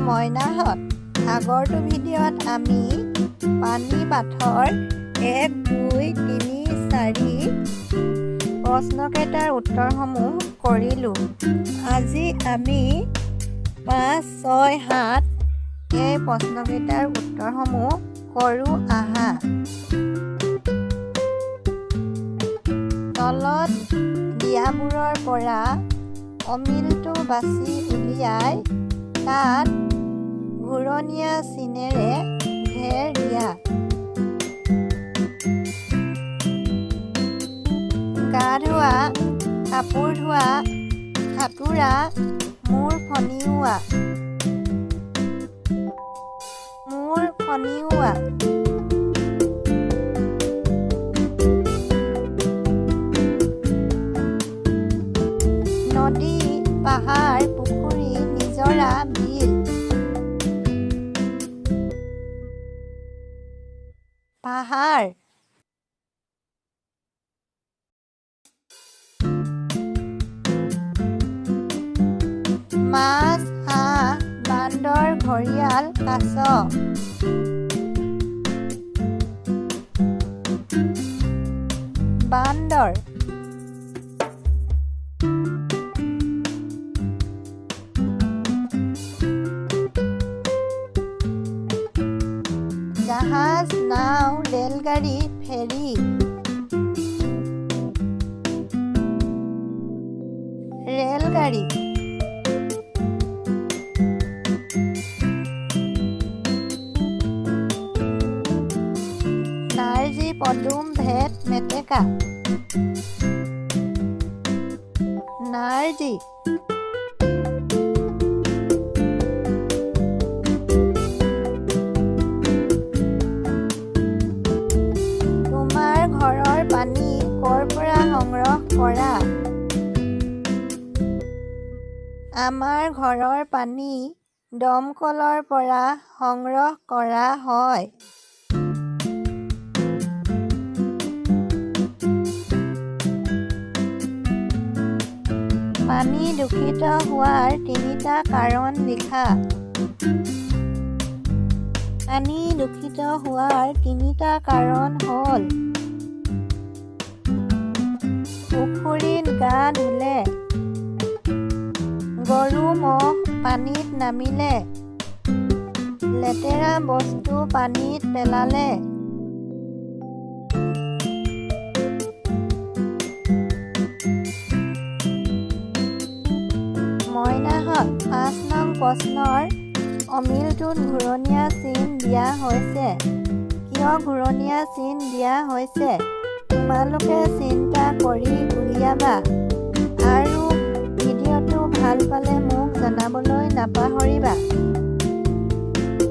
মইনাহঁত, আগৰটো ভিডিঅ'ত আমি পানী পাথৰ 1 2 3 4 প্ৰশ্নকেইটাৰ উত্তৰসমূহ কৰিলোঁ। আজি আমি 5 6 7 এই প্ৰশ্নকেইটাৰ উত্তৰসমূহ কৰোঁ আহা। তলত দিয়াবোৰৰ পৰা অমিলটো বাছি উলিয়াই তাত ঘূৰণীয়া চিনেৰে ঘেৰ দিয়া। গা ধোৱা, কাপোৰ ধোৱা, সাঁতোৰা, মূৰ ফণিওৱা। মূৰ ফণিওৱা। নদী, পাহাৰ, পুখুৰী, নিজৰা, বিল। পাহাৰ। মাছ, হাঁহ, বান্দৰ, ঘৰিয়াল, কাছ। বান্দৰ। জাহাজ, নাও, ৰেলগাড়ী, ফেৰী। ৰেলগাড়ী। নাৰ্জী, পদুম, ভেট, মেটেকা। নাৰ্জী। তোমাৰ ঘৰৰ পানী ক'ৰ পৰা সংগ্ৰহ কৰা? আমাৰ ঘৰৰ পানী দমকলৰ পৰা সংগ্ৰহ কৰা হয়। পানী দূষিত হোৱাৰ তিনিটা কাৰণ লিখা। পানী দূষিত হোৱাৰ তিনিটা কাৰণ হ'ল: পুখুৰীত গা ধুলে, গৰু ম'হ পানীত নামিলে, লেতেৰা বস্তু পানীত পেলালে। মইনাহঁত, 5 নং প্ৰশ্নৰ অমিলটোত ঘূৰণীয়া চিন দিয়া হৈছে। কিয় ঘূৰণীয়া চিন দিয়া হৈছে তোমালোকে চিন্তা কৰি উলিয়াবা। আৰু ভিডিঅ'টো ভাল পালে মোক জনাবলৈ নাপাহৰিবা।